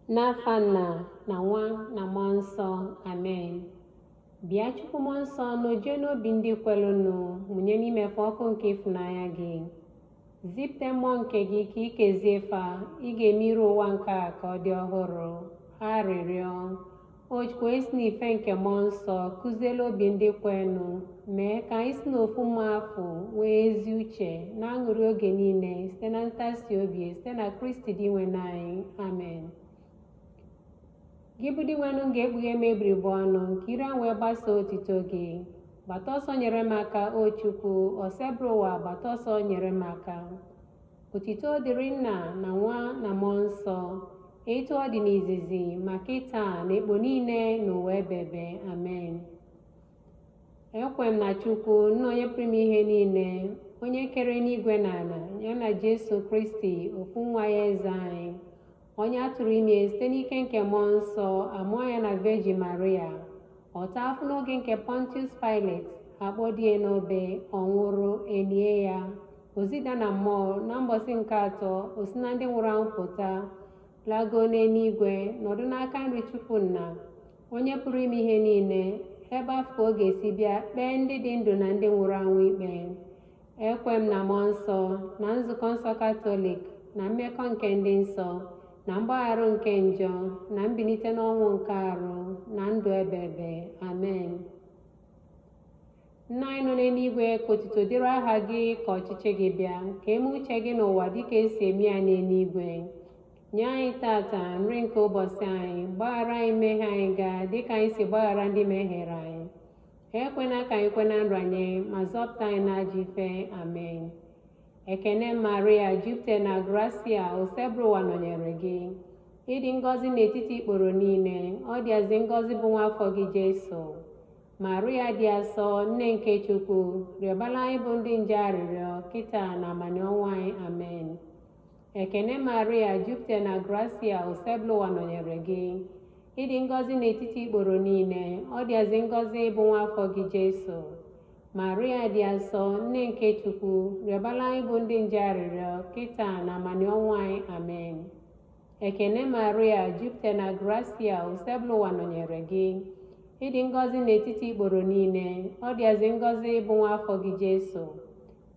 N'afa Nna na Nwa na Mmụọ Nsọ. Amen. Bịa Chukwu Mmụọ Nsọ nọjie n'obi ndị kwelụnụ, mụnye n'ime fa ọkụ nke ịfụnanya gị. Zipụta mmụọ nke gị ka i kezie fa, ị ga-eme iru ụwa nke a ka ọ dị ọhụrụ. Arịrịọ. O Chukwu onye si n'ife nke Mmụọ Nsọ kụzielu obi ndị kwenụ, mee ka anyị si n'ofu mmụọ afụ nwee ezi uche na aṅụrị oge niile site na ntasi obi site na Kristi Dinwenụ anyị. Amen. Gị bụ Dinwenụ m ga-ekpughe m egbugbere ọnụ ka ire m wee gbasaa otito gị. Gbata ọsọ nyere m aka, o Chukwu, Osebụrụwa, gbata ọsọ nyere m aka. Otito dịrị Nna na Nwa na Mmụọ Nsọ, etu ọ dị n'izizi ma kịta na ekpo niile n'ụwa ebebe. Amen. Ekwe m na Chukwu, Nna onye pụrụ ime ihe niile, onye kere eluigwe na ala, ya na Jesu Kristi, ofu nwa ya eze anyị, onye a tụrụ ime site n'ike nke Mmụọ Nsọ, a mụọ ya na Virgin Maria, ọ taa afụ n'oge nke Pontius Pilate, a kpọdie n'obe, ọ nwụrụ, e nie ya, o zida na mmụọ, na mbọsị nke atọ, o si na ndị nwụrụ anwụ pụta, lago n'eluigwe, nọdụ n'aka nri Chukwu Nna, onye pụrụ ime ihe niile, ebe afụ ka ọ ga-esi bịa kpee ndị dị ndụ na ndị nwụrụ anwụ ikpe. Ekwe m na Mmụọ Nsọ, na Nzukọ Nsọ Katọlik, na mmekọ nke ndị nsọ, na mgbagharụ nke njọ, na mbilite n'ọnwụ nke arụ, na ndụ ebebe. Amen. Nna anyị nọ n'eluigwe, ka otuto dịrị aha gị, ka ọchịchị gị bịa, ka e mee uche gị n'ụwa dịka e si eme ya n'eluigwe. Nye anyị tata nri nke ụbọchị anyị, gbaghara anyị mmehie anyị ga dịka anyị si gbaghara ndị mehiere anyị. Ekwena ka anyị kwe na nranye, ma zọpụta anyị n'ajọ ife. Amen. Ekene Maria, jupụta na grasia, Osebụrụwa nọnyere gị. Ị dị ngọzi n'etiti ikporo niile, ọ dịazị ngọzi bụ nwa afọ gị Jesu. Maria dị asọ, nne nke Chukwu, rịọbala anyị bụ ndị njọ arịrịọ, kịta na amanị ọnwụ anyị. Amen. Ekene Maria, jupụta na grasia, Osebụrụwa nọnyere gị. Ị dị ngọzi n'etiti ikporo niile, ọ dịazị ngọzi bụ nwa afọ gị Jesu. Maria dị asọ, nne nke Chukwu, rịọbala anyị bụ ndị njọ arịrịọ, kịta na amanị ọnwụ anyị. Amen. Ekene Maria, jupụta na grasia, Osebụrụwa nọnyere gị. Ị dị ngọzi n'etiti ikporo niile, ọ dịazị ngọzi bụ nwa afọ gị Jesu.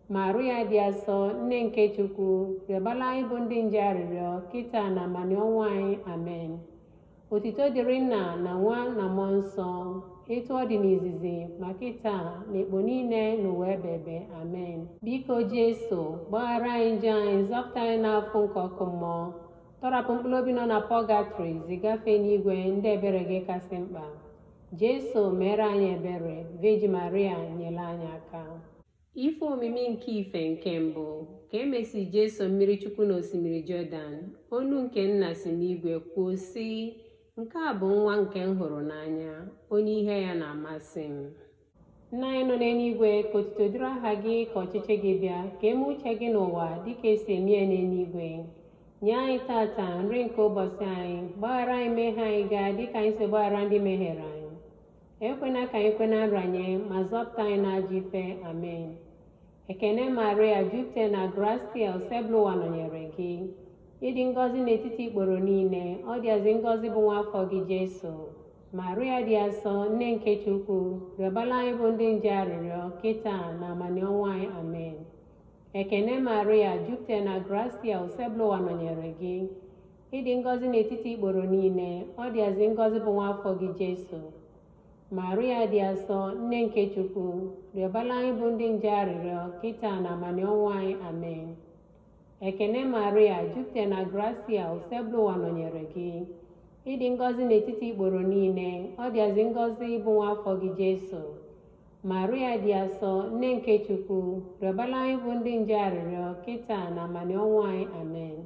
Maria dị asọ, nne nke Chukwu, rịọbala anyị bụ ndị njọ arịrịọ, kịta na amanị ọnwụ anyị. Amen. Otito dịrị Nna na Nwa na Mmụọ Nsọ, etu ọ dị n'izizi ma kịta na ekpo niile n'ụwa ebebe. Amen. Biko Jesu, gbaghara anyị njọ anyị, zọpụta anyị n'afụ nke ọkụ mmụọ, tọrapụ mkpụrụ obi nọ na pọgatrị, zigafe n'igwe ndị ebere gị kasị mkpa. Jesu mere anyị ebere, Virgin Maria nyere anyị aka. Ife omimi nke ife nke mbụ, ka e mesịrị Jesu mmiri Chukwu n'osimiri Jọdan, onu nke Nna si n'igwe kwuo sị, Nke a bụ nwa nke m hụrụ n'anya, onye ihe ya na-amasị m. Nna anyị nọ n'eluigwe, ka otuto dịrị aha gị, ka ọchịchị gị bịa, ka e mee uche gị n'ụwa dịka e si eme ya n'eluigwe. Nye anyị tata nri nke ụbọchị anyị, gbaghara anyị mmehie anyị gaa dịka anyị si gbaghara ndị mehiere anyị. Ekwena ka anyị kwe na nranye, ma zọpụta anyị n'ajọ ife. Amen. Ekene Maria, jupụta na grasia, Osebụrụwa nọnyere gị. Ị dị ngọzi n'etiti ikporo niile, ọ dịazị ngọzi bụ nwa afọ gị Jesu. Maria dị asọ, nne nke Chukwu, rịọbala anyị bụ ndị njọ arịrịọ, kịta na amanị ọnwụ anyị. Amen. Ekene Maria, jupụta na grasia, Osebụrụwa nọnyere gị. Ị dị ngọzi n'etiti ikporo niile, ọ dịazị ngọzi bụ nwa afọ gị Jesu. Maria dị asọ, nne nke Chukwu, rịọbala anyị bụ ndị njọ arịrịọ, kịta na amanị ọnwụ anyị. Amen. Ekene Maria, jupụta na grasia, Osebụrụwa nọnyere gị. Ị dị ngọzi n'etiti ikporo niile, ọ dịazị ngọzi bụ nwa afọ gị Jesu. Maria dị asọ, nne nke Chukwu, rịọbala anyị bụ ndị njọ arịrịọ, kịta na amanị ọnwụ anyị. Amen.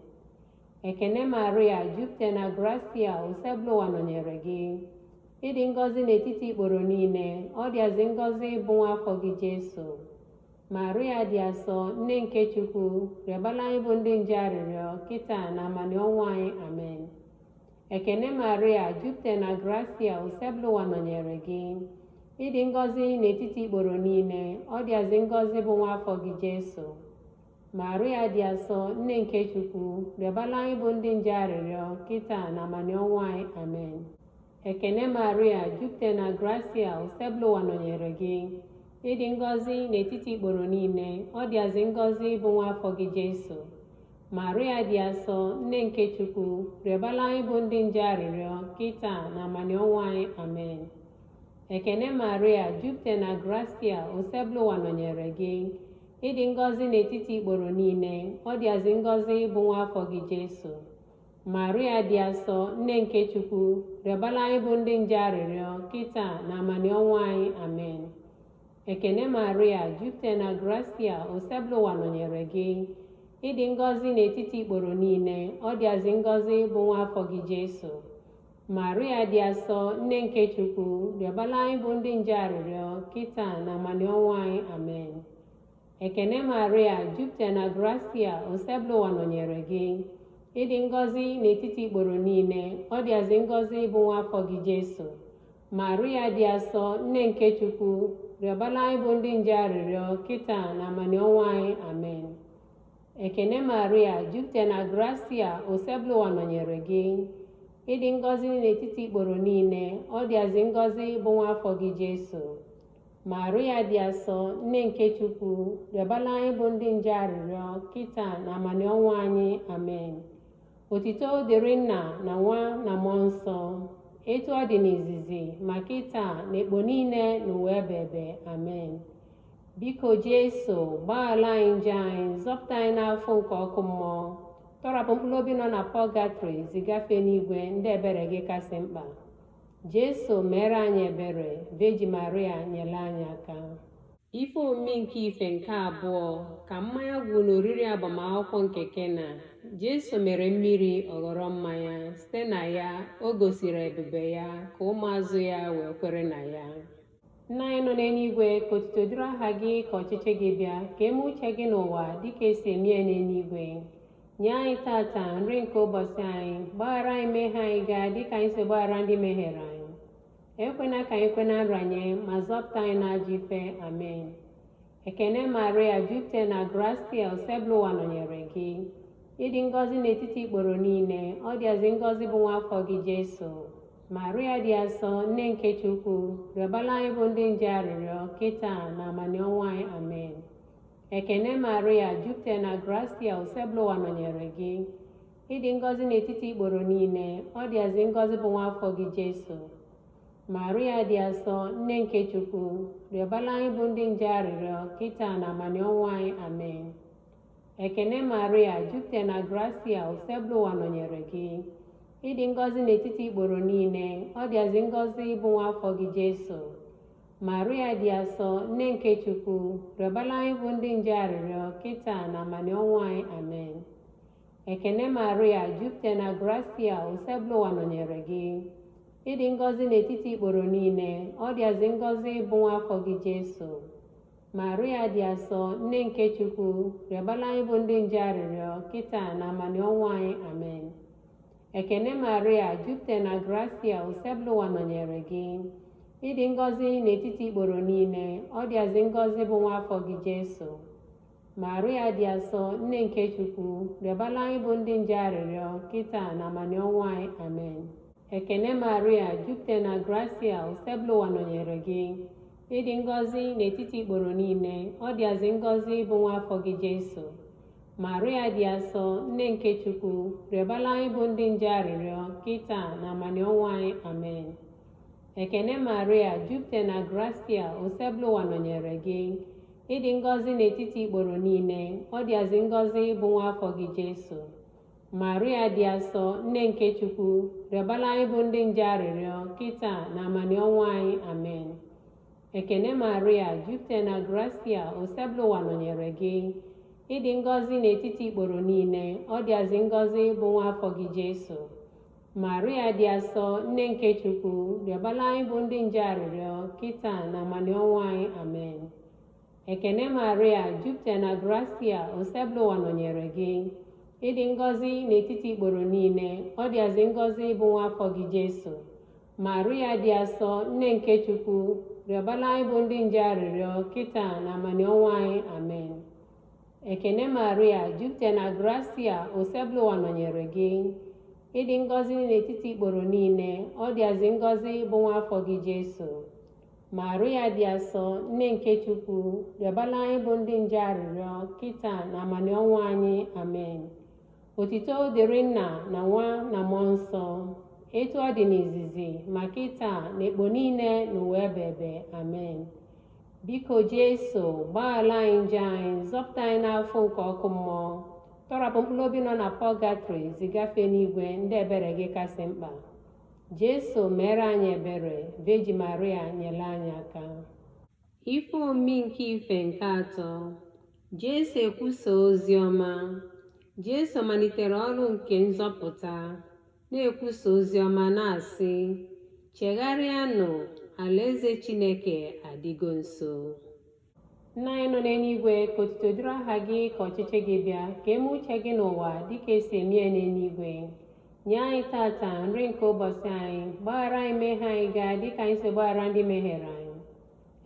Ekene Maria, jupụta na grasia, Osebụrụwa nọnyere gị. Ị dị ngọzi n'etiti ikporo niile, ọ dịazị ngọzi bụ nwa afọ gị Jesu. Maria dị asọ, nne nke Chukwu, rịọbala anyị bụ ndị njọ arịrịọ, kịta na amanị ọnwụ anyị. Amen. Ekene Maria, jupụta na grasia, Osebụrụwa nọnyere gị. Ị dị ngọzi n'etiti ikporo niile, ọ dịazị ngọzi bụ nwa afọ gị Jesu. Maria dị asọ, nne nke Chukwu, rịọbala anyị bụ ndị nje arịrịọ, kịta na amanị ọnwụ anyị. Amen. Ekene Maria, jupụta na grasia, Osebụlụwa nọnyere gị. Ịdị ngọzi n'etiti ikporo niile, ọ dịazị ngọzi bụ nwa afọ gị Jesu. Maria dị asọ, nne nke Chukwu, rịọbala anyị bụ ndị nje arịrịọ, kịta na amanị ọnwụ anyị. Amen. Ekene Maria, jupụta na grasia, Osebụlụwa nọnyere gị. Ịdị ngọzi n'etiti ikporo niile, ọ dịazị ngọzi bụ nwa afọ gị Jesu. Maria dị asọ, nne nke Chukwu, rịọbala anyị bụ ndị nje arịrịọ, kịta na amanị ọnwụ anyị. Amen. Ekene Maria, jupụta na grasia, Osebụlụwa nọnyere gị. Ịdị ngọzi n'etiti ikporo niile, ọ dịazị ngọzi bụ nwa afọ gị Jesu. Maria dị asọ, nne nke Chukwu, rịọbala anyị bụ ndị nje arịrịọ, kịta na amanị ọnwụ anyị. Amen. Ekene Maria, jupụta na grasia, Osebụlụwa nọnyere gị. Ịdị ngọzi n'etiti ikporo niile, ọ dịazị ngọzi bụ nwa afọ gị Jesu. Maria dị asọ, nne nke Chukwu, rịọbala anyị bụ ndị nje arịrịọ, kịta na amanị ọnwụ anyị. Amen. Ekene Maria, jupụta na grasia, Osebụlụwa nọnyere gị. Ịdị ngọzi n'etiti ikporo niile, ọ dịazị ngọzi bụ nwa afọ gị Jesu. Maria dị asọ, nne nke Chukwu, rịọbala anyị bụ ndị nje arịrịọ, kịta na amanị ọnwụ anyị. Amen. Otito dịrị Nna na Nwa na Mmụọ Nsọ, etu ọ dị n'izizi, ma kịta na ekpo niile n'ụwa ebebe. Amen. Biko Jesu, gbaghara anyị njọ anyị, zọpụta anyị n'afọ nke ọkụ mmụọ, tọrapụ mkpụrụ obi nọ na pọgatrị, zigafe n'igwe ndị ebere gị kasị mkpa. Jesu mere anyị ebere. Virgin Maria nyere anyị aka. Ife omimi nke ife nke abụọ, ka mmanya gwụ n'oriri agbamakwụkwọ nke Kena, Jesu mere mmiri ọ ghọrọ mmanya, site na ya o gosiri ebube ya ka ụmụazụ ya wee kwere na ya. Nna anyị nọ n'eluigwe, ka otuto dịrị aha gị, ka ọchịchị gị bịa, ka eme uche gị n'ụwa dịka esi eme ya n'eluigwe. Nye anyị tata nri nke ụbọchị anyị, gbaghara anyị mmehie anyị gaa dịka anyị si gbaghara ndị mehiere anyị. Ekwena ka anyị kwe na nranye, ma zọpụta anyị n'ajọ ife. Amen. Ekene Maria, jupụta na grasia, Osebụlụwa nọnyere gị. Ịdị ngọzi n'etiti ikporo niile, ọ dịazị ngọzi bụ nwa afọ gị Jesu. Maria dị asọ, nne nke Chukwu, rịọbala anyị bụ ndị nje arịrịọ, kịta na amanị ọnwụ anyị. Amen. Ekene Maria, jupụta na grasia, Osebụlụwa nọnyere gị. Ịdị ngọzi n'etiti ikporo niile, ọ dịazị ngọzi bụ nwa afọ gị Jesu. Maria dị asọ, nne nke Chukwu, rịọbala anyị bụ ndị nje arịrịọ, kịta na amanị ọnwụ anyị. Amen. Ekene Maria, jupụta na grasia, Osebụlụwa nọnyere gị. Ịdị ngọzi n'etiti ikporo niile, ọ dịazị ngọzi bụ nwa afọ gị Jesu. Maria dị asọ, nne nke Chukwu, rịọbala anyị bụ ndị nje arịrịọ, kịta na amanị ọnwụ anyị. Amen. Ekene Maria, jupụta na grasia, Osebụlụwa nọnyere gị. Ịdị ngọzi n'etiti ikporo niile, ọ dịazị ngọzi bụ nwa afọ gị Jesu. Maria dị asọ, nne nke Chukwu, rịọbala anyị bụ ndị nje arịrịọ, kịta na amanị ọnwụ anyị. Amen. Ekene Maria, jupụta na grasia, Osebụlụwa nọnyere gị. Ịdị ngọzi n'etiti ikporo niile, ọ dịazị ngọzi bụ nwa afọ gị Jesu. Maria dị asọ, nne nke Chukwu, rịọbala anyị bụ ndị nje arịrịọ, kịta na amanị ọnwụ anyị. Amen. Ekene Maria, jupụta na grasia, Osebụlụwa nọnyere gị. Ịdị ngọzi n'etiti ikporo niile, ọ dịazị ngọzi bụ nwa afọ gị Jesu. Maria dị asọ, nne nke Chukwu, rịọbala anyị bụ ndị nje arịrịọ, kịta na amanị ọnwụ anyị. Amen. Ekene Maria, jupụta na grasia, Osebụlụwa nọnyere gị. Ịdị ngọzi n'etiti ikporo niile, ọ dịazị ngọzi bụ nwa afọ gị Jesu. Maria dị asọ, nne nke Chukwu, rịọbala anyị bụ ndị nje arịrịọ, kịta na amanị ọnwụ anyị. Amen. Ekene Maria, jupụta na grasia, Osebụlụwa nọnyere gị. Ịdị ngọzi n'etiti ikporo niile, ọ dịazị ngọzi bụ nwa afọ gị Jesu. Maria dị asọ, nne nke Chukwu, rịọbala anyị bụ ndị nje arịrịọ, kịta na amanị ọnwụ anyị. Amen. Ekene Maria, jupụta na grasia, Osebụlụwa nọnyere gị. Ịdị ngọzi n'etiti ikporo niile, ọ dịazị ngọzi bụ nwa afọ gị Jesu. Maria dị asọ, nne nke Chukwu, rịọbala anyị bụ ndị nje arịrịọ, kịta na amanị ọnwụ anyị. Amen. Ekene Maria, jupụtara na grasia, Osebụlụwa nọnyere gị. Ịdị ngọzi n'etiti ikporo niile, ọ dịazị ngọzi bụ nwa afọ gị Jesu. Maria dị asọ, nne nke Chukwu, rịọbala anyị bụ ndị nje arịrịọ, kịta na amanị ọnwụ anyị. Amen. Otito dịrị Nna na Nwa na Mmụọ Nsọ, etu ọ dị n'izizi, ma kịta na ekpo niile n'ụwa ebebe. Amen. Biko Jesu, gbaghara anyị njọ anyị, zọpụta anyị n'afọ nke ọkụ mmụọ, tọrapụ mkpụrụ obi nọ na pọgatrị, zigafe n'igwe ndị ebere gị kasị mkpa. Jesu mere anyị ebere, Virgin Maria nyere anyị aka. Ife omimi nke ife nke atọ. Jesu ekwusa ozi ọma. Jesu malitere ọrụ nke nzọpụta, na-ekwusa ozi ọma na-asị, chegharịanụ, alaeze Chineke adịgo nso. Nna anyị nọ n'eluigwe, ka otuto dịrị aha gị, ka ọchịchị gị bịa, ka eme uche gị n'ụwa dịka esi eme ya n'eluigwe. Nye anyị tata nri nke ụbọchị anyị, gbaghara anyị mmehie anyị gaa dịka anyị si gbaghara ndị mehiere anyị.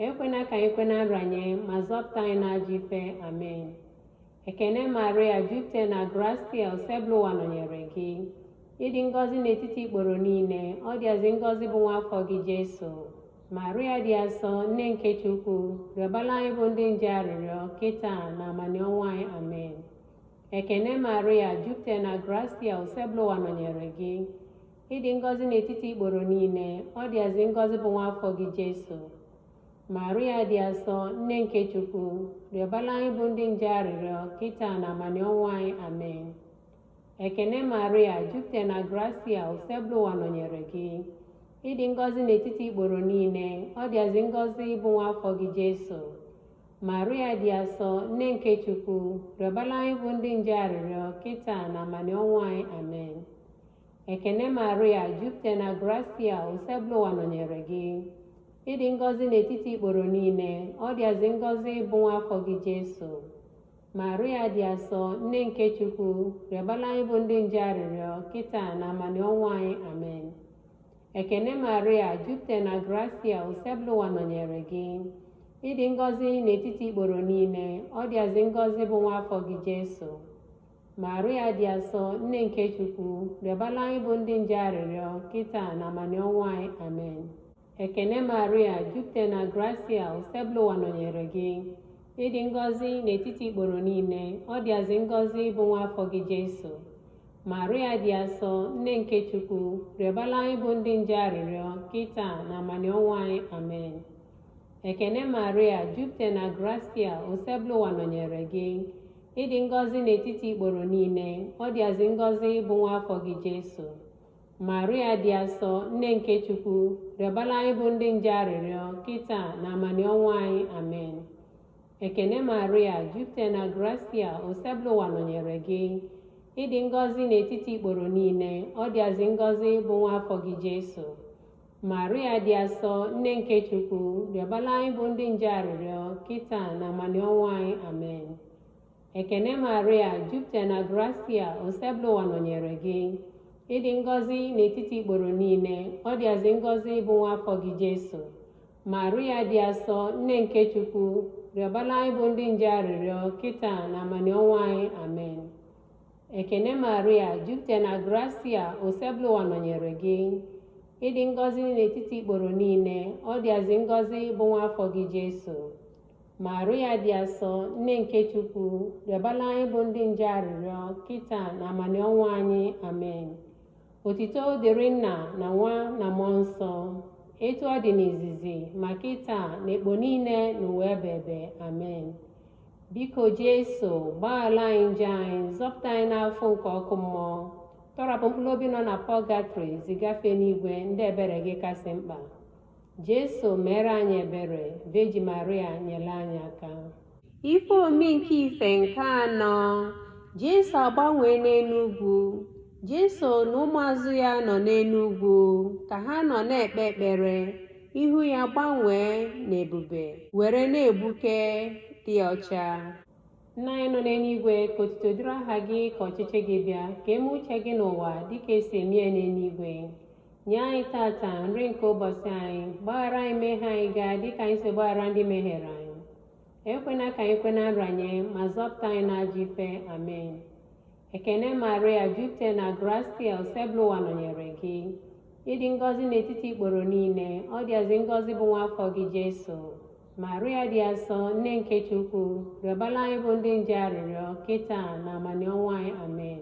Ekwena ka anyị kwe na nranye, ma zọpụta anyị n'ajọ ife. Amen. Ekene Maria, jupụtara na grasia, Osebụlụwa nọnyere gị. Ịdị ngọzi n'etiti ikporo niile, ọ dịazị ngọzi bụ nwa afọ gị Jesu. Maria dị asọ, nne nke Chukwu, rịọbala anyị bụ ndị nje arịrịọ, kịta na amanị ọnwụ anyị. Amen. Ekene Maria, jupụtara na grasia, Osebụlụwa nọnyere gị. Ịdị ngọzi n'etiti ikporo niile, ọ dịazị ngọzi bụ nwa afọ gị Jesu. Maria dị asọ, nne nke Chukwu, rịọbala anyị bụ ndị nje arịrịọ, kịta na amanị ọnwụ anyị. Amen. Ekene Maria, jupụtara na grasia, Osebụlụwa nọnyere gị. Ịdị ngọzi n'etiti ikporo niile, ọ dịazị ngọzi bụ nwa afọ gị Jesu. Maria dị asọ, nne nke Chukwu, rịọbala anyị bụ ndị nje arịrịọ, kịta na amanị ọnwụ anyị. Amen. Ekene Maria, jupụtara na grasia, Osebụlụwa nọnyere gị. Ịdị ngọzi n'etiti ikporo niile, ọ dịazị ngọzi bụ nwa afọ gị Jesu. Maria dị asọ, nne nke Chukwu, rịọbala anyị bụ ndị nje arịrịọ, kịta na amanị ọnwụ anyị. Amen. Ekene Maria, jupụtara na grasia, Osebụlụwa nọnyere gị. Ịdị ngọzi n'etiti ikporo niile, ọ dịazị ngọzi bụ nwa afọ gị Jesu. Maria dị asọ, nne nke Chukwu, rịọbala anyị bụ ndị nje arịrịọ, kịta na amanị ọnwụ anyị. Amen. Ekene Maria, jupụtara na grasia, Osebụlụwa nọnyere gị. Ịdị ngọzi n'etiti ikporo niile, ọ dịazị ngọzi bụ nwa afọ gị Jesu. Maria dị asọ, nne nke Chukwu, rịọbala anyị bụ ndị nje arịrịọ, kịta na amanị ọnwụ anyị. Amen. Ekene Maria, jupụtara na grasia, Osebụlụwa nọnyere gị. Ịdị ngọzi n'etiti ikporo niile, ọ dịazị ngọzi bụ nwa afọ gị Jesu. Maria dị asọ, nne nke Chukwu, rịọbala anyị bụ ndị nje arịrịọ, kịta na amanị ọnwụ anyị. Amen. Ekene Maria, jupụtara na grasia, Osebụlụwa nọnyere gị. Ịdị ngọzi n'etiti ikporo niile, ọ dịazị ngọzi bụ nwa afọ gị Jesu. Maria dị asọ, nne nke Chukwu, rịọbala anyị bụ ndị nje arịrịọ, kịta na amanị ọnwụ anyị. Amen. Ekene Maria, jupụtara na grasia, Osebụlụwa nọnyere gị. Ịdị ngọzi n'etiti ikporo niile, ọ dịazị ngọzi bụ nwa afọ gị Jesu. Maria dị asọ, nne nke Chukwu, rịọbala anyị bụ ndị nje arịrịọ, kịta na amanị ọnwụ anyị. Amen. Ekene Maria, jupụtara na grasia, Osebụlụwa nọnyere gị. Ịdị ngọzi n'etiti ikporo niile, ọ dịazị ngọzi bụ nwa afọ gị Jesu. Maria dị asọ, nne nke Chukwu, rịọbala anyị bụ ndị nje arịrịọ, kịta na amanị ọnwụ anyị. Amen. Otito dịrị Nna na Nwa na Mmụọ Nsọ, etu ọ dị n'izizi, ma kịta na ekpo niile n'ụwa ebebe. Amen. Biko Jesu, gbaghara anyị njọ anyị, zọpụta anyị n'afọ nke ọkụ mmụọ, tọrapụ mkpụrụ obi nọ na pọgatrị, zigafe n'igwe ndị ebere gị kasị mkpa. Jesu mere anyị ebere, Virgin Maria nyere anyị aka. Ife omi nke ife nke anọ. Jesu agbanwee n'elu ugwu. Jesu na ụmụazụ ya nọ n'elu ugwu ka ha nọ na-ekpe ekpere, ihu ya gbanwee n'ebube were na-egbuke dị ọcha. Nna anyị nọ n'eluigwe, ka otuto dịrị aha gị, ka ọchịchị gị bịa, ka eme uche gị n'ụwa dịka esi eme ya n'eluigwe. Nye anyị tata nri nke ụbọchị anyị, gbaghara anyị mmehie anyị gaa dịka anyị si gbaghara ndị mehiere anyị. Ekwena ka anyị kwe na nranye, ma zọpụta anyị n'ajọ ife. Amen. Ekene Maria, jupụta na grasia, Osebụlụwa nọnyere gị. Ịdị ngọzi n'etiti ikporo niile, ọ dịazị ngọzi bụ nwa afọ gị Jesu. Maria dị asọ, nne nke Chukwu, rịọbala anyị bụ ndị nje arịrịọ, kịta na amanị ọnwụ anyị. Amen.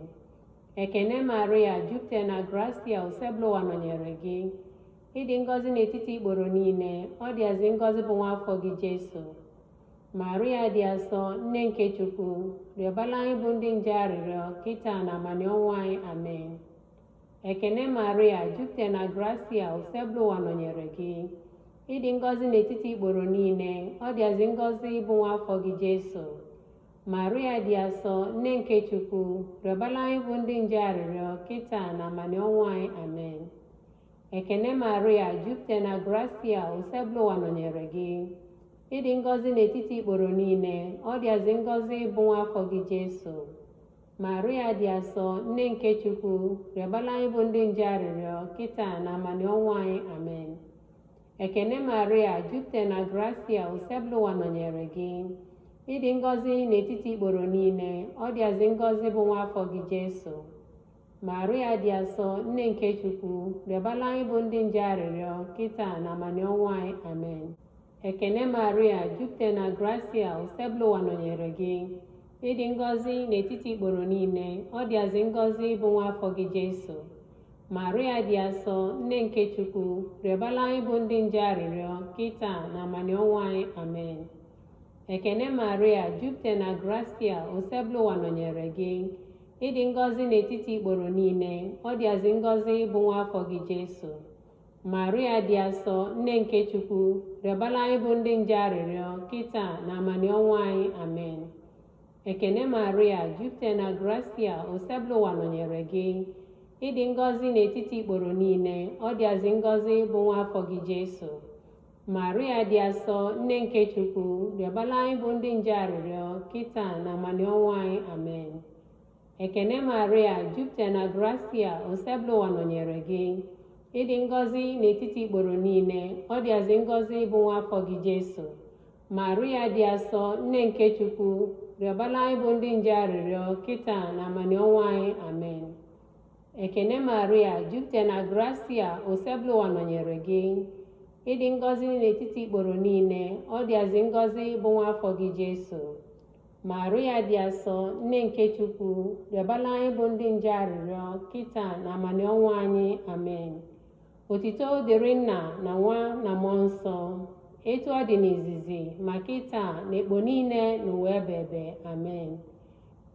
Ekene Maria, jupụta na grasia, Osebụlụwa nọnyere gị. Ịdị ngọzi n'etiti ikporo niile, ọ dịazị ngọzi bụ nwa afọ gị Jesu. Maria dị asọ, nne nke Chukwu, rịọbala anyị bụ ndị nje arịrịọ, kịta na amanị ọnwụ anyị. Amen. Ekene Maria, jupụta na grasia, Osebụlụwa nọnyere gị. Ịdị ngọzi n'etiti ikporo niile, ọ dịazị ngọzi bụ nwa afọ gị Jesu. Maria dị asọ, nne nke Chukwu, rịọbala anyị bụ ndị nje arịrịọ, kịta na amanị ọnwụ anyị. Amen. Ekene Maria, jupụta na grasia, Osebụlụwa nọnyere gị. Ịdị ngọzi n'etiti ikporo niile, ọ dịazị ngọzi bụ nwa afọ gị Jesu. Maria dị asọ, nne nke Chukwu, rịọbala anyị bụ ndị nje arịrịọ, kịta na amanị ọnwụ anyị. Amen. Ekene Maria, jupụta na grasia, Osebụlụwa nọnyere gị. Ịdị ngọzi n'etiti ikporo niile, ọ dịazị ngọzi bụ nwa afọ gị Jesu. Maria dị asọ, nne nke Chukwu, rịọbala anyị bụ ndị nje arịrịọ, kịta na amanị ọnwụ anyị. Amen. Ekene Maria, jupụta na grasia, Osebụlụwa nọnyere gị. Ịdị ngọzi n'etiti ikporo niile, ọ dịazị ngọzi bụ nwa afọ gị Jesu. Maria dị asọ, nne nke Chukwu, rịọbala anyị bụ ndị nje arịrịọ, kịta na amanị ọnwụ anyị. Amen. Ekene Maria, jupụta na grasia, Osebụlụwa nọnyere gị. Ịdị ngọzi n'etiti ikporo niile, ọ dịazị ngọzi bụ nwa afọ gị Jesu. Maria dị asọ, nne nke Chukwu, rịọbala anyị bụ ndị nje arịrịọ, kịta na amanị ọnwụ anyị. Amen. Ekene Maria, jupụta na grasia, Osebụlụwa nọnyere gị. Ịdị ngọzi n'etiti ikporo niile, ọ dịazị ngọzi bụ nwa afọ gị Jesu. Maria dị asọ, nne nke Chukwu, rịọbala anyị bụ ndị nje arịrịọ, kịta na amanị ọnwụ anyị. Amen. Ekene Maria, jupụta na grasia, Osebụlụwa nọnyere gị. Ịdị ngọzi n'etiti ikporo niile, ọ dịazị ngọzi bụ nwa afọ gị Jesu. Maria dị asọ, nne nke Chukwu, rịọbala anyị bụ ndị nje arịrịọ, kịta na amanị ọnwụ anyị. Amen. Ekene Maria, jupụta na grasia, Osebụlụwa nọnyere gị. Ịdị ngọzi n'etiti ikporo niile, ọ dịazị ngọzi bụ nwa afọ gị Jesu. Maria dị asọ, nne nke Chukwu, rịọbala anyị bụ ndị nje arịrịọ, kịta na amanị ọnwụ anyị. Amen. Otito dịrị Nna na Nwa na Mmụọ Nsọ, etu ọ dị n'izizi, ma kịta na ekpo niile n'ụwa ebebe. Amen.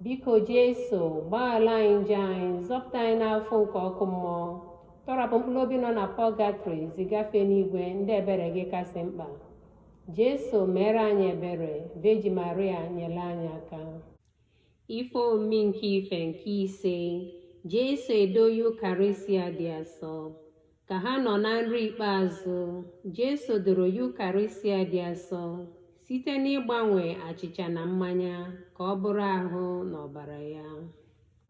Biko Jesu, gbaghara anyị njọ anyị, zọpụta anyị n'afọ nke ọkụ mmụọ, tọrapụ mkpụrụ obi nọ na pọgatrị, zigafe n'igwe ndị ebere gị kasị mkpa. Jesu mere anyị ebere. Virgin Maria nyere anyị aka. Ife omimi nke ife nke ise, Jesu edo Yukarịsịa dị asọ. Ka ha nọ na nri ikpeazụ, Jesu doro Yukarịsịa dị asọ site n'ịgbanwe achịcha na mmanya ka ọ bụrụ ahụ na ọbara ya.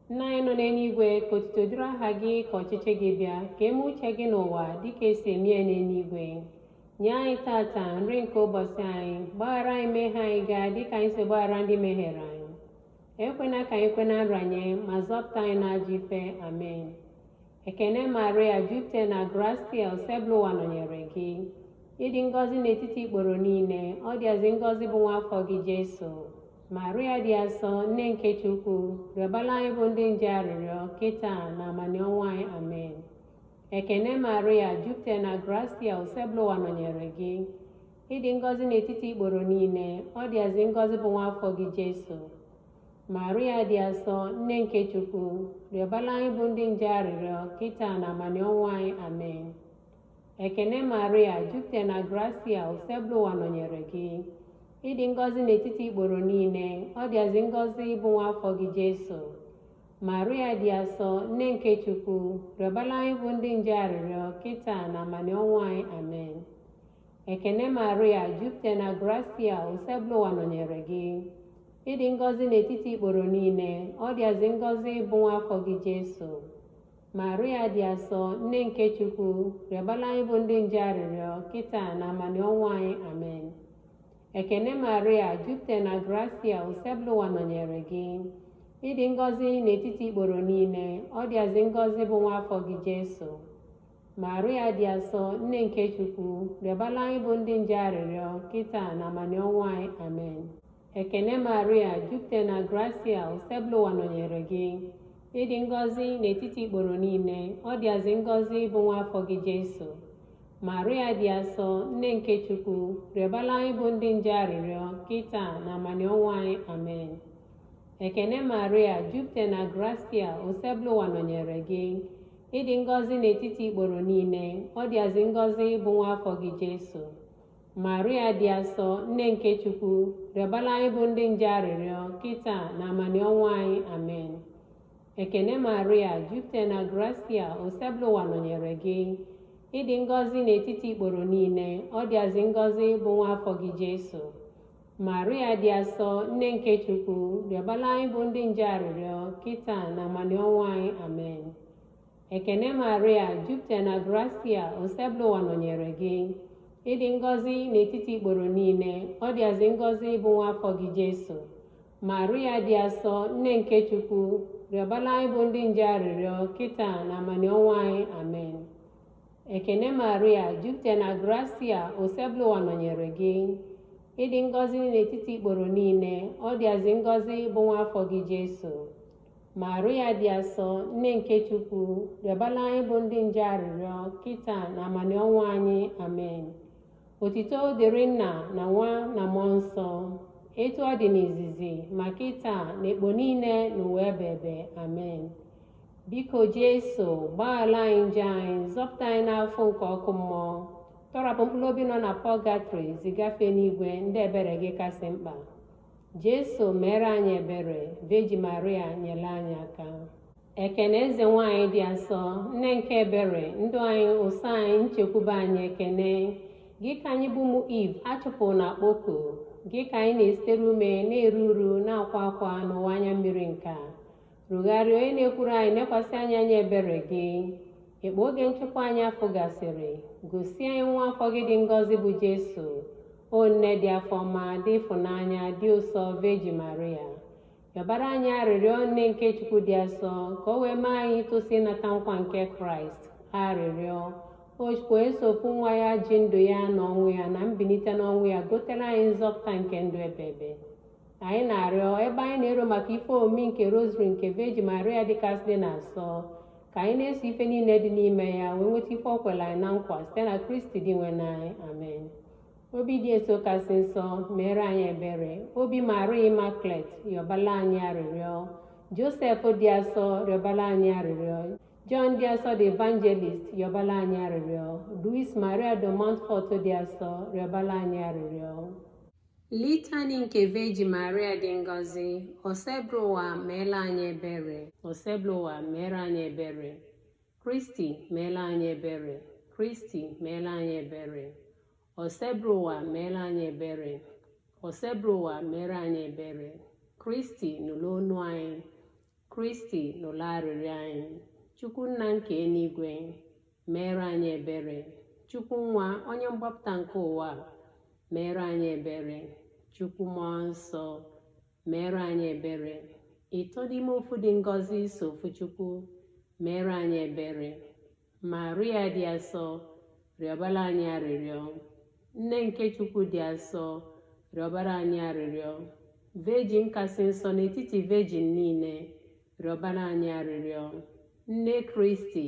Nna anyị nọ n'eluigwe, ka otuto dịrị aha gị, ka ọchịchị gị bịa, ka eme uche gị n'ụwa dịka esi eme ya n'eluigwe. Nye anyị tata nri nke ụbọchị anyị, gbaghara anyị mmehie anyị gaa dịka anyị si gbaghara ndị mehiere anyị. Ekwena ka anyị kwe na nranye, ma zọpụta anyị n'ajọ ife. Amen. Ekene Maria, jupụta na grasia, Osebụlụwa nọnyere gị. Ịdị ngọzi n'etiti ikporo niile, ọ dịazị ngọzi bụ nwa afọ gị Jesu. Maria dị asọ, nne nke Chukwu, rịọbala anyị bụ ndị nje arịrịọ, kịta na amanị ọnwụ anyị. Amen. Ekene Maria, jupụta na grasia, Osebụlụwa nọnyere gị. Ịdị ngọzi n'etiti ikporo niile, ọ dịazị ngọzi bụ nwa afọ gị Jesu. Maria dị asọ, nne nke Chukwu, rịọbala anyị bụ ndị nje arịrịọ, kịta na amanị ọnwụ anyị. Amen. Ekene Maria, jupụta na grasia, Osebụlụwa nọnyere gị. Ịdị ngọzi n'etiti ikporo niile, ọ dịazị ngọzi bụ nwa afọ gị Jesu. Maria dị asọ, nne nke Chukwu, rịọbala anyị bụ ndị nje arịrịọ, kịta na amanị ọnwụ anyị. Amen. Ekene Maria, jupụta na grasia, Osebụlụwa nọnyere gị. Ịdị ngọzi n'etiti ikporo niile, ọ dịazị ngọzi bụ nwa afọ gị Jesu. Maria dị asọ, nne nke Chukwu, rịọbala anyị bụ ndị nje arịrịọ, kịta na amanị ọnwụ anyị. Amen. Ekene Maria, jupụtara na grasia, Osebụlụwa nọnyere gị. Ịdị ngọzi n'etiti ikporo niile, ọ dịazị ngọzi bụ nwa afọ gị Jesu. Maria dị asọ, nne nke Chukwu, rịọbala anyị bụ ndị nje arịrịọ, kịta na amani ọnwụ anyị. Amen. Ekene Maria, jupụtara na grasia, Osebụlụwa nọnyere gị. Ịdị ngọzi n'etiti ikporo niile, ọ dịazị ngọzi bụ nwa afọ gị Jesu. Maria dị asọ, nne nke Chukwu, rịọbala anyị bụ ndị nje arịrịọ, kịta na amani ọnwụ anyị. Amen. Ekene Maria, jupụtara na grasia, Osebụlụwa nọnyere gị. Ịdị ngọzi n'etiti ikporo niile, ọ dịazị ngọzi bụ nwa afọ gị Jesu. Maria dị asọ, nne nke Chukwu, rịọbala anyị bụ ndị nje arịrịọ, kịta na amani ọnwụ anyị. Amen. Ekene Maria, jupụtara na grasia, Osebụlụwa nọnyere gị. Ịdị ngọzi n'etiti ikporo niile, ọ dịazị ngọzi bụ nwa afọ gị Jesu. Maria dị asọ, nne nke Chukwu, rịọbala anyị bụ ndị nje arịrịọ, kịta na amani ọnwụ anyị. Amen. Ekene Maria, jupụtara na grasia, Osebụlụwa nọnyere gị. Ịdị ngọzi n'etiti ikporo niile, ọ dịazị ngọzi bụ nwa afọ gị Jesu. Maria dị asọ, nne nke Chukwu, rịọbala anyị bụ ndị nje arịrịọ, kịta na amani ọnwụ anyị. Amen. Ekene Maria, jupụtara na grasia, Osebụlụwa nọnyere gị. Ịdị ngọzi n'etiti ikporo niile, ọ dịazị ngọzi bụ nwa afọ gị Jesu. Maria dị asọ, nne nke Chukwu, rịọbala anyị bụ ndị nje arịrịọ, kịta na amani ọnwụ anyị. Amen. Otito dịrị Nna na Nwa na Mmụọ Nsọ, etu ọ dị n'izizi, ma kịta na ekpo niile n'ụwa ebebe. Amen. Biko Jesu, gbaghara anyị njọ anyị, zọpụta anyị n'afọ nke ọkụ mmụọ, tọrapụ mkpụrụ obi nọ na pọgatrị, zigafe n'igwe ndị ebere gị kasị mkpa. Jesu mere anyị ebere, Virgin Maria nyere anyị aka. Ekene eze nwanyị dị asọ, nne nke ebere, ndụ anyị, ụsọ anyị, nchekwube anyị, ekene. Gị ka anyị bụ ụmụ Iv achụpụ na akpọku, gị ka anyị na-esitere ume, na-eru uru, na-akwa akwa n'ụwa anya mmiri nke a. Rugharịa onye na-ekwuru anyị, nekwasị anya anya ebere gị. Ekpo oge nchụpụ anyị afọ gasịrị, gosi anyị nwa afọ gị dị ngọzi bụ Jesu. O nne dị afọ ọma, dị ịfụnanya, dị ụsọ, Virgin Maria. Yọbara anyị arịrịọ, nne nke Chukwu dị asọ, ka o wee mee anyị ịtụsị ịnata nkwa nke Kraịst. Arịrịọ. O Chukwu esokwu nwa ya ji ndụ ya na ọnwụ ya na mbilite n'ọnwụ ya gotere anyị nzọpụta nke ndụ ebebe. Anyị na-arịọ ebe anyị na-ero maka ife omimi nke Rosary nke Virgin Maria dịkasị na asọ, ka anyị na-eso ife niile dị n'ime ya wee nweta ife o kwere anyị na nkwa site na Kristi dị nwe anyị. Amen. Obi dị eso kasị nsọ, mere anyị ebere. Obi Maria Immaculate, rịọbala anyị arịrịọ. Joseph dị asọ, rịọbala anyị arịrịọ. John dị asọ the Evangelist, rịọbala anyị arịrịọ. Louis Maria de Montfort dị asọ, rịọbala anyị arịrịọ. Litany nke Virgin Maria dị ngọzi, Osebụlụwa meela anyị ebere. Osebụlụwa mere anyị ebere. Kristi meela anyị ebere. Kristi meela anyị ebere. Osebụlụwa meela anyị ebere. Osebụlụwa mere anyị ebere. Kristi nụrụ olu anyị. Kristi nụrụ arịrịọ anyị. Chukwu nna nke eluigwe, mere anyị ebere. Chukwu nwa, onye mgbapụta nke ụwa, mere anyị ebere. Chukwu mmụọ nsọ, mere anyị ebere. Ịtọ n'ime ofu dị ngọzi so ofu Chukwu, mere anyị ebere. Maria dị asọ, rịọbara anyị arịrịọ. Nne nke Chukwu dị asọ, rịọbara anyị arịrịọ. Virgin kasị nsọ n'etiti virgin niile, rịọbara anyị arịrịọ. Nne Kristi,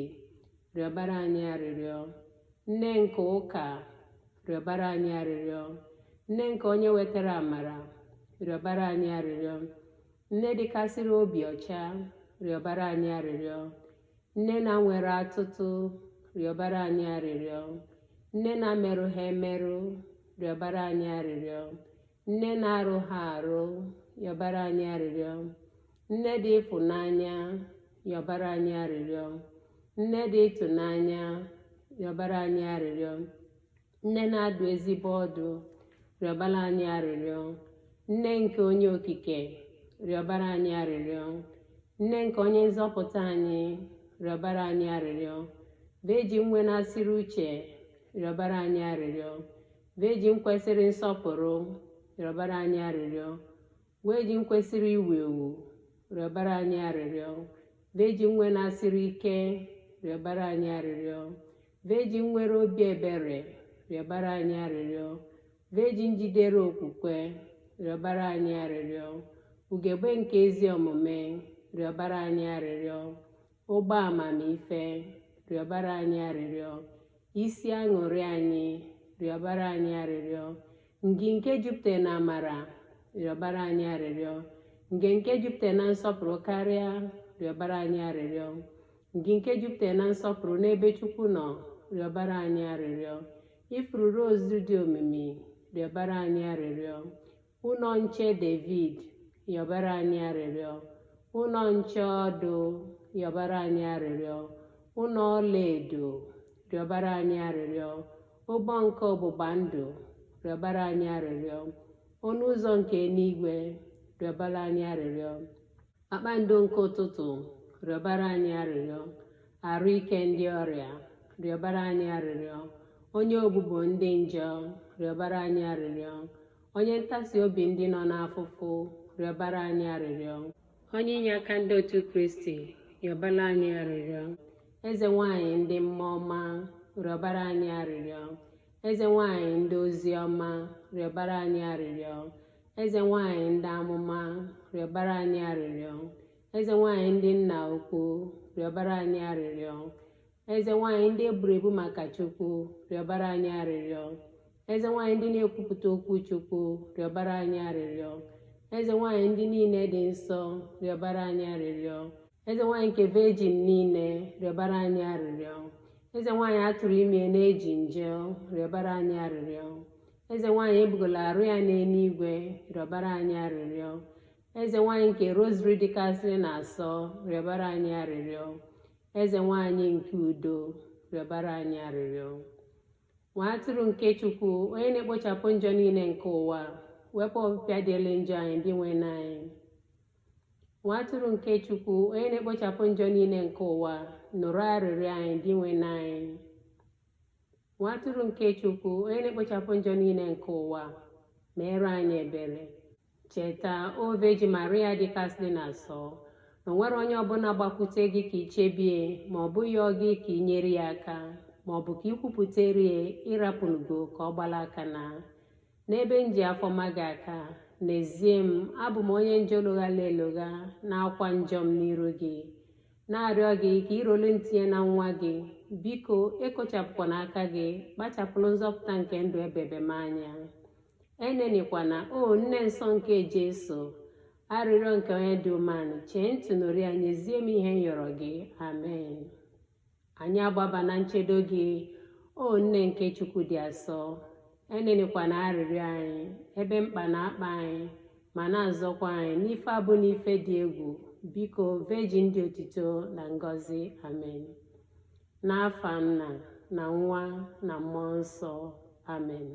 rịọbara anyị arịrịọ. Nne nke ụka, rịọbara anyị arịrịọ. Nne nke onye wetara amara, rịọbara anyị arịrịọ. Nne dịkasịrị obi ọcha, rịọbara anyị arịrịọ. Nne na nwere atụtụ, rịọbara anyị arịrịọ. Nne na-amerụ ha emerụ, rịọbara anyị arịrịọ. Nne na-arụ ha arụ, yọbara anyị arịrịọ. Nne dị ịfụnanya, yọbara anyị arịrịọ. Nne dị ịtụnanya, yọbara anyị arịrịọ. Nne na-adụ ezigbo ọdụ, rịọbara anyị arịrịọ. Nne nke onye okike, rịọbara anyị arịrịọ. Nne nke onye nzọpụta anyị, rịọbara anyị arịrịọ. Virgin nwenasịrị uche, rịọbara anyị arịrịọ. Virgin kwesịrị nsọpụrụ, Rịọbara anyị arịrịọ. Virgin kwesịrị iwu ewu, rịọbara anyị arịrịọ. Virgin nwe na-asịrị ike, rịọbara anyị arịrịọ. Virgin nwere obi ebere, rịọbara anyị arịrịọ. Virgin jidere okwukwe, rịọbara anyị arịrịọ. Ugegbe nke ezi omume, rịọbara anyị arịrịọ. Ụgbọ amamife, rịọbara anyị arịrịọ. Isi aṅụrị anyị, rịọbara anyị arịrịọ. Ngị nke jupụtara na amara, rịọbara anyị arịrịọ. Nge nke jupụtara na nsọpụrụ karịa, rịọbara anyị arịrịọ. Ngị nke jupụtara na nsọpụrụ n'ebe Chukwu nọ, rịọbara anyị arịrịọ. Ifuru rozu dị omimi, rịọbara anyị arịrịọ. Ụlọ nche David, yọbara anyị arịrịọ. Ụlọ nche ọdụ, yọbara anyị arịrịọ. Ụlọ ọlaedo, rịọbara anyị arịrịọ. Ụgbọ nke ọgbụgba ndụ, rịọbara anyị arịrịọ. Ọnụ ụzọ nke eluigwe, rịọbara anyị arịrịọ. Kpakpando nke ụtụtụ, rịọbara anyị arịrịọ. Arụ ike ndị ọrịa, rịọbara anyị arịrịọ. Onye ogbugbo ndị njọ, rịọbara anyị arịrịọ. Onye ntasi obi ndị nọ n'afụfụ, rịọbara anyị arịrịọ. Onye inye aka ndị otu Kristi, rịọbara anyị arịrịọ. Eze nwanyị ndị mmụọ ọma, rịọbara anyị arịrịọ. Eze nwanyị ndị ozi ọma, rịọbara anyị arịrịọ. Eze nwanyị ndị amụma, rịọbara anyị arịrịọ. Eze nwanyị ndị nna ukwu, rịọbara anyị arịrịọ. Eze nwanyị ndị eburu ebu maka Chukwu, rịọbara anyị arịrịọ. Eze nwanyị ndị na-ekwupụta okwu Chukwu, rịọbara anyị arịrịọ. Eze nwanyị ndị niile dị nsọ, rịọbara anyị arịrịọ. Eze nwanyị nke Virgin niile, rịọbara anyị arịrịọ. Eze nwanyị atụrụ ime na-eji nje, rịọbara anyị arịrịọ. Eze nwanyị ebugola arụ ya n'eluigwe, rịọbara anyị arịrịọ. Eze nwanyị nke rosary dịkasịrị na asọ, rịọbara anyị arịrịọ. Eze nwanyị nke udo, rịọbara anyị arịrịọ. Nwa atụrụ nke Chukwu, onye na-ekpochapụ njọ niile nke ụwa, wepụ ọpịpịa dịịrị njọ anyị, Dinwenụ anyị. Nwa atụrụ nke Chukwu, onye na-ekpochapụ njọ niile nke ụwa, nụrụ arịrịọ anyị, Dinwenụ anyị. Nwa atụrụ nke Chukwu, onye na-ekpochapụ njọ niile nke ụwa, meere anyị ebere. Cheta, O Virgin Maria dịkasịrị na asọ, na o nwere onye ọbụla gbakwute gị ka ị chebie, ma ọ bụghị gị ka ị nyere ya aka, ma ọ bụ ka ị kwupụtarie ịrapụnugo ka ọ gbala aka na n'ebe m ji afọma gị aka. N'ezie m abụ m onye njọ loghala elogha na-akwa njọ m n'iru gị, na-arịọ gị ka irolu ntinye na nwa gị. Biko ekochapụkwana aka gị, kpachapụrụ nzọpụta nke ndụ ebebe m anya. Enenikwana, o nne nsọ nke Jesu, arịrịọ nke onye dị umeanụ, chee ntị nụrụ ya, nyezie m ihe m yọrọ gị. Amen. Anyị agbaba na nchedo gị, o nne nke Chukwu dị asọ. Enenikwana arịrịọ anyị, ebe mkpa na-akpa anyị, ma na-azọkwa anyị n'ife abụ n'ife dị egwu. Biko, Virgin dị otito na ngọzi. Amen. N'afa Nna na Nwa na Mmụọ Nsọ. Amen.